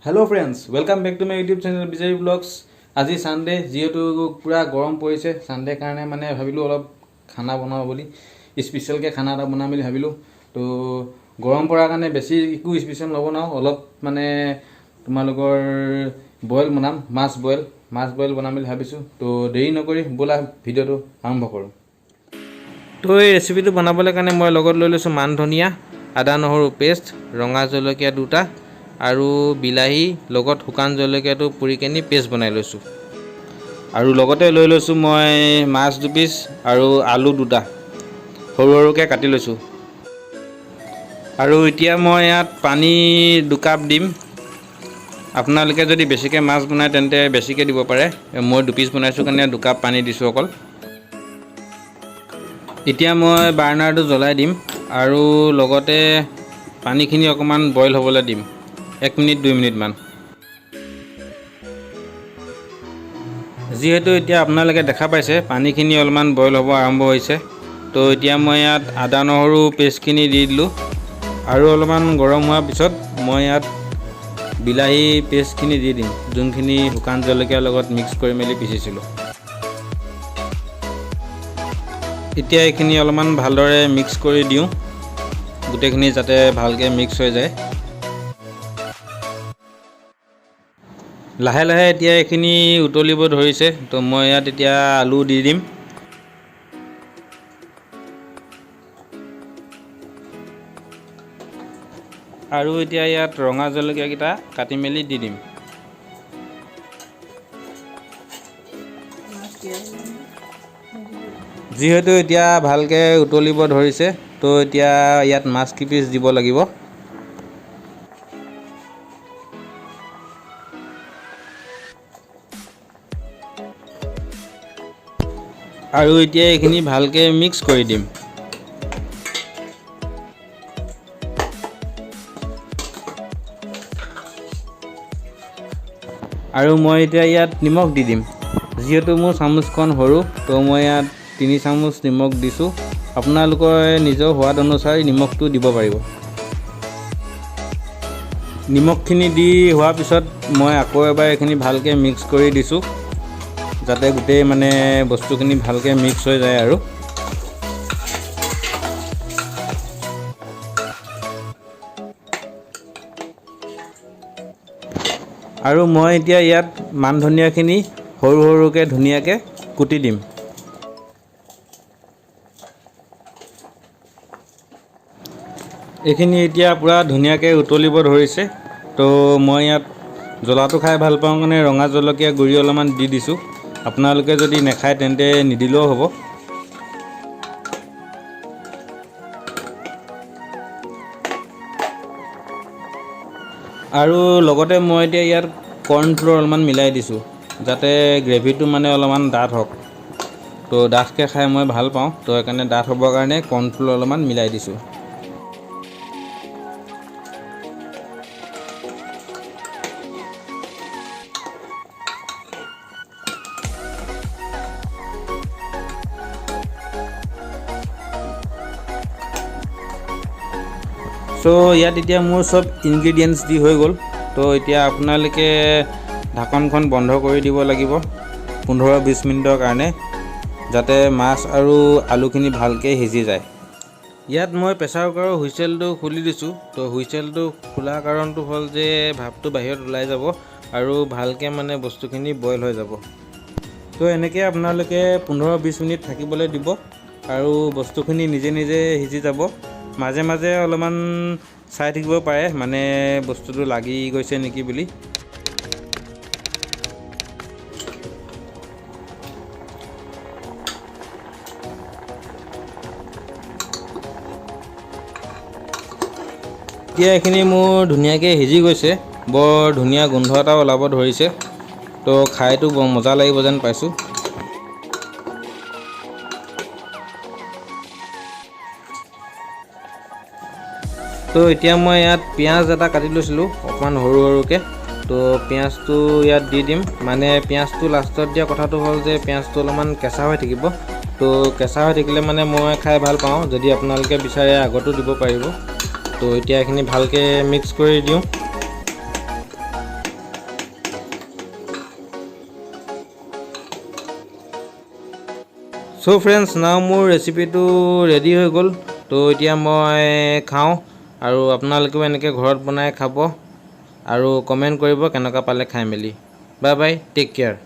Hello friends, welcome back to my YouTube channel Bijoy blogs. আজি Sunday, যিহেতু পূৰা গৰম পৰিছে, ছানডে কাৰণে মানে ভাবিলোঁ অলপ খানা বনাওঁ বুলি, স্পেচিয়েলকৈ খানা এটা বনাম বুলি ভাবিলোঁ। তো গৰম পৰাৰ কাৰণে বেছি একো স্পেচিয়েল নবনাওঁ, অলপ মানে তোমালোকৰ বইল বনাম, মাছ বইল বনাম বুলি ভাবিছোঁ। তো দেৰি নকৰি ব'লা ভিডিঅ'টো আৰম্ভ কৰোঁ। তো এই ৰেচিপিটো বনাবলৈ কাৰণে মই লগত লৈ লৈছোঁ মান ধনিয়া, আদা নহৰু পেষ্ট, ৰঙা জলকীয়া দুটা আৰু বিলাহী, লগত শুকান জলকীয়াটো পুৰি কেনি পেষ্ট বনাই লৈছোঁ। আৰু লগতে লৈ লৈছোঁ মই মাছ দুপিচ আৰু আলু দুটা সৰু সৰুকৈ কাটি লৈছোঁ। আৰু এতিয়া মই ইয়াত পানী 2 কাপ দিম। আপোনালোকে যদি বেছিকৈ মাছ বনায়, তেন্তে বেছিকৈ দিব পাৰে। মই দুপিচ বনাইছোঁ কাৰণে 2 কাপ পানী দিছোঁ অকল। এতিয়া মই বাৰ্ণাৰটো জ্বলাই দিম আৰু লগতে পানীখিনি অকণমান বইল হ'বলৈ দিম, 1 মিনিট 2 মিনিটমান। যিহেতু এতিয়া আপোনালোকে দেখা পাইছে, পানীখিনি অলপমান বইল হ'ব আৰম্ভ হৈছে। তো এতিয়া মই ইয়াত আদা নহৰু পেষ্টখিনি দি দিলোঁ আৰু অলপমান গৰম হোৱাৰ পিছত মই ইয়াত বিলাহী পেষ্টখিনি দি দিম, যোনখিনি শুকান জলকীয়াৰ লগত মিক্স কৰি মেলি পিচিছিলোঁ। এতিয়া এইখিনি অলপমান ভালদৰে মিক্স কৰি দিওঁ, গোটেইখিনি যাতে ভালকৈ মিক্স হৈ যায়। লাহে লাহে এতিয়া এইখিনি উতলিব ধৰিছে। তো মই ইয়াত এতিয়া আলু দি দিম। আৰু এতিয়া ইয়াত ৰঙা জলকীয়াকেইটা কাটি মেলি দি দিম। যিহেতু এতিয়া ভালকৈ উতলিব ধৰিছে, তো এতিয়া ইয়াত মাছ কেইপিচ দিব লাগিব। আৰু এতিয়া এইখিনি ভালকৈ মিক্স কৰি দিম। আৰু মই এতিয়া ইয়াত নিমখ দি দিম। যিহেতু মোৰ চামুচখন সৰু, তো মই ইয়াত 3 চামুচ নিমখ দিছোঁ। আপোনালোকে নিজৰ সোৱাদ অনুসাৰি নিমখটো দিব পাৰিব। নিমখখিনি দি হোৱাৰ পিছত মই আকৌ এবাৰ এইখিনি ভালকৈ মিক্স কৰি দিছোঁ, যাতে গোটেই মানে বস্তুখিনি ভালকৈ মিক্স হৈ যায়। আৰু মই এতিয়া ইয়াত মান ধনিয়াখিনি সৰু সৰুকৈ ধুনীয়াকৈ কুটি দিম। এইখিনি এতিয়া পূৰা ধুনীয়াকৈ উতলিব ধৰিছে। তো মই ইয়াত জ্বলাটো খাই ভাল পাওঁ কাৰণে ৰঙা জলকীয়া গুড়ি অলপমান দি দিছোঁ। আপোনালোকে যদি নাখায়, তেন্তে নিদিলেও হ'ব। আৰু লগতে মই এতিয়া ইয়াত কৰ্ণফ্ল'ৰ অলপমান মিলাই দিছোঁ, যাতে গ্ৰেভিটো মানে অলপমান ডাঠ হওক। তো ডাঠকৈ খাই মই ভাল পাওঁ, তো সেইকাৰণে ডাঠ হ'বৰ কাৰণে কৰ্ণফ্ল'ৰ অলপমান মিলাই দিছোঁ। চ' ইয়াত এতিয়া মোৰ চব ইনগ্ৰিডিয়েণ্টছ দি হৈ গ'ল। তো এতিয়া আপোনালোকে ঢাকনখন বন্ধ কৰি দিব লাগিব 15-20 মিনিটৰ কাৰণে, যাতে মাছ আৰু আলুখিনি ভালকৈ সিজি যায়। ইয়াত মই প্ৰেছাৰ কুকাৰৰ হুইচেলটো খুলি দিছোঁ। তো হুইচেলটো খোলা কাৰণটো হ'ল যে ভাপটো বাহিৰত ওলাই যাব আৰু ভালকৈ মানে বস্তুখিনি বইল হৈ যাব। তো এনেকৈ আপোনালোকে 15-20 মিনিট থাকিবলৈ দিব আৰু বস্তুখিনি নিজে নিজে সিজি যাব। মাজে মাজে অলপমান চাই থাকিব পাৰে, মানে বস্তুটো লাগি গৈছে নেকি বুলি। এতিয়া এইখিনি মোৰ ধুনীয়াকৈ সিজি গৈছে। বৰ ধুনীয়া গোন্ধ এটা ওলাব ধৰিছে। তো খাইতো বৰ মজা লাগিব যেন পাইছোঁ। তো এতিয়া মই ইয়াত পিঁয়াজ এটা কাটি লৈছিলোঁ অকণমান সৰু সৰুকৈ। তো পিঁয়াজটো ইয়াত দি দিম। মানে পিঁয়াজটো লাষ্টত দিয়া কথাটো হ'ল যে পিঁয়াজটো অলপমান কেঁচা হৈ থাকিব। তো কেঁচা হৈ থাকিলে মানে মই খাই ভাল পাওঁ। যদি আপোনালোকে বিচাৰে, আগতো দিব পাৰিব। তো এতিয়া এইখিনি ভালকৈ মিক্স কৰি দিওঁ। চ' ফ্ৰেণ্ডছ, নাও মোৰ ৰেচিপিটো ৰেডি হৈ গ'ল। তো এতিয়া মই খাওঁ আৰু আপোনালোকেও এনেকৈ ঘৰত বনাই খাব আৰু কমেণ্ট কৰিব কেনেকুৱা পালে খাই মেলি। Bye bye, take care.